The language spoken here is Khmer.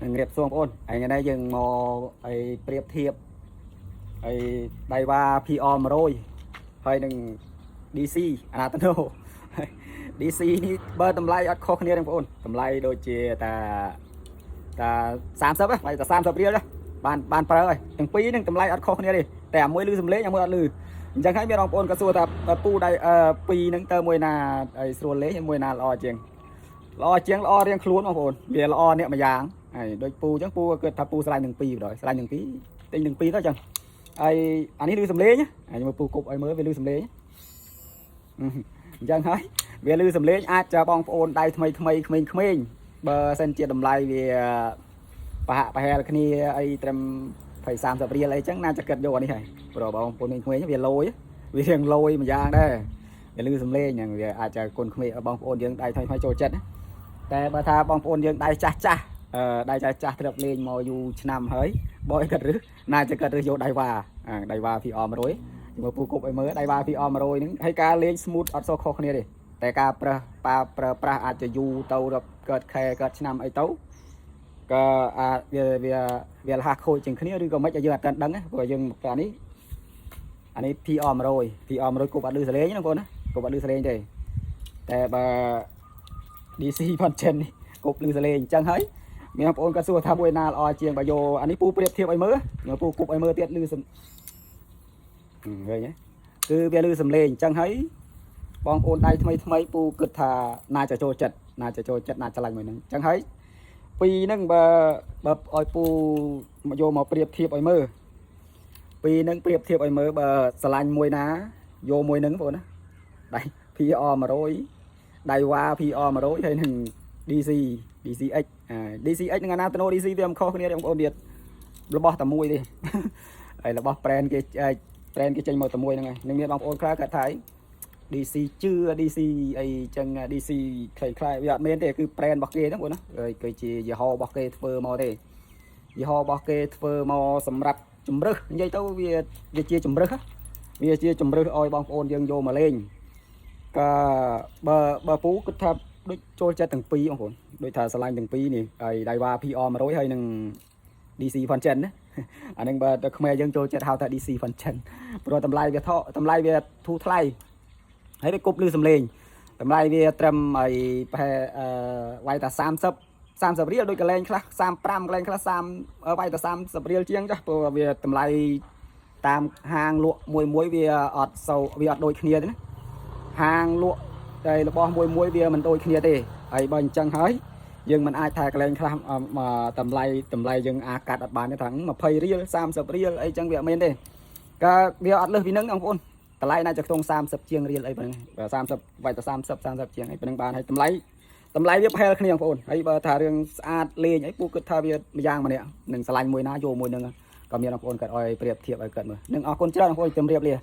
នឹងរៀបសួរបងប្អូនហើយថ្ងៃនេះយើងមកឲ្យប្រៀបធៀបឲ្យ Daiwa PR 100ហើយនឹង DC អាណាតណូ DC នេះបើតម្លៃអត់ខុសគ្នាទេបងប្អូនតម្លៃដូចជាតាតា30ហ៎បាយតា30រៀលទេបានបានប្រើហើយទាំងពីរហ្នឹងតម្លៃអត់ខុសគ្នាទេតែអាមួយលឺសំឡេងអាមួយអត់លឺអញ្ចឹងហើយមានបងប្អូនក៏សួរថាពូដៃអឺពីរហ្នឹងតើមួយណាឲ្យស្រួលលេងហើយមួយណាល្អជាង ល្អជាងល្អរៀងខ្លួនបងប្អូនវាល្អអ្នកមួយយ៉ាងហើយដូចពូអញ្ចឹងពូក៏គិតថាពូស្រឡាញ់ទាំងពីរបណ្ដោយស្រឡាញ់ទាំងពីរទិញទាំងពីរទៅអញ្ចឹងហើយអានេះលឺសំឡេងហើយមើលពូគប់ឲ្យមើលវាលឺសំឡេងអញ្ចឹងហើយវាលឺសំឡេងអាចจะបងប្អូនដៃថ្មីថ្មីក្មេងក្មេងបើសិនជាតម្លៃវាប្រហាក់ប្រហែលគ្នាអីត្រឹម20 30រៀលអីចឹងណាจะគិតយកអានេះហើយព្រោះបងប្អូនក្មេងៗវាលយវារៀងលយមួយយ៉ាងដែរវាលឺសំឡេងហ្នឹងវាអាចจะគុណក្មេងបងប្អូនយើងដៃថ្មីថ្មីចូលចិត្តណា តែបើថាបងប្អូនយើងដៃចាស់ចាស់អឺដៃចាស់ចាស់ធ្លាប់លេងមកយូរឆ្នាំហើយបើឲ្យគាត់រឹសណាจะគាត់រឹសយក Daiwa អា Daiwa PR 100មើលពូគប់ឲ្យមើល Daiwa PR 100ហ្នឹងហើយការលេង smooth អត់សូវខុសគ្នាទេតែការប្រើប៉ាប្រើប្រាស់អាចจะយូរទៅរាប់កើតខែកើតឆ្នាំអីទៅក៏អាចវាវាវាលះខូចជាងគ្នាឬក៏មិនឲ្យយើងអត់ទាន់ដឹងទេព្រោះយើងអានេះអានេះ PR 100 PR 100គប់អត់លឺសលេងណាបងប្អូនណាគប់អត់លឺសលេងទេតែបើ DC ផនចិននេះគប់លឺសលេងអញ្ចឹងហើយមានបងប្អូនគាត់សួរថាមួយណាល្អជាងបើយកអានេះពូប្រៀបធៀបឲ្យមើលមើលពូគប់ឲ្យមើលទៀតលឺសំឃើញទេគឺវាលឺសំលេងអញ្ចឹងហើយបងប្អូនដៃថ្មីថ្មីពូគិតថាណាจะចូលចិត្តណាจะចូលចិត្តណាឆ្លាញ់មួយហ្នឹងអញ្ចឹងហើយពីរហ្នឹងបើបើឲ្យពូមកយកមកប្រៀបធៀបឲ្យមើលពីរហ្នឹងប្រៀបធៀបឲ្យមើលបើស្រឡាញ់មួយណាយកមួយហ្នឹងបងប្អូនណាដៃ PR 100 Daiwa PR 100ហើយនឹង DC DCX អា DCX និង Anatano DC វាមិនខុសគ្នាទេបងប្អូនទៀតរបស់តែមួយទេ ហើយរបស់ brand គេ brand គេចេញមកតែមួយហ្នឹងហើយនឹងមានបងប្អូនខ្លះគាត់ថា DC ជឿ DC អីចឹង DC ខ្លីខ្លីវាអត់មែនទេគឺ brand របស់គេហ្នឹងបងណាគឺជាយីហោរបស់គេធ្វើមកទេយីហោរបស់គេធ្វើមកសម្រាប់ជំរឹះនិយាយទៅវាវាជាជំរឹះវាជាជំរឹះឲ្យបងប្អូនយើងយកមកលេង ក៏បើបើពូគិតថាដូចចូលចិត្តទាំងពីរបងប្អូនដូចថាស្រឡាញ់ទាំងពីរនេះហើយ Daiwa PR 100ហើយនឹង DC Function ណាអានឹងបើដល់ខ្មែរយើងចូលចិត្តហៅថា DC Function ព្រោះតម្លៃវាថកតម្លៃវាធូរថ្លៃហើយវាគប់លឺសំឡេងតម្លៃវាត្រឹមហើយប្រហែលអឺវាយតា30 30រៀលដូចកន្លែងខ្លះ35កន្លែងខ្លះ30វាយតា30រៀលជាងចាស់ព្រោះវាតម្លៃតាមហាងលក់មួយមួយវាអត់សូវវាអត់ដូចគ្នាទេណា ហាងលក់តែរបស់មួយមួយវាមិនដូចគ្នាទេហើយបើអញ្ចឹងហើយយើងមិនអាចថាកន្លែងខ្លះតម្លៃតម្លៃយើងអាចកាត់អត់បានទេថា20រៀល30រៀលអីចឹងវាអត់មានទេក៏វាអត់លើសពីហ្នឹងបងប្អូនតម្លៃណាจะខ្ទង់30ជាងរៀលអីប៉ុណ្ណឹងបើ30វាយតែ30 30ជាងអីប៉ុណ្ណឹងបានហើយតម្លៃតម្លៃវាប្រហែលគ្នាបងប្អូនហើយបើថារឿងស្អាតលេងអីពូគិតថាវាម្យ៉ាងម្នាក់នឹងស្រឡាញ់មួយណាយកមួយហ្នឹងក៏មានបងប្អូនគាត់ឲ្យប្រៀបធៀបឲ្យគាត់មើលនឹងអរគុណច្រើនបងប្អូនជម្រាបលា។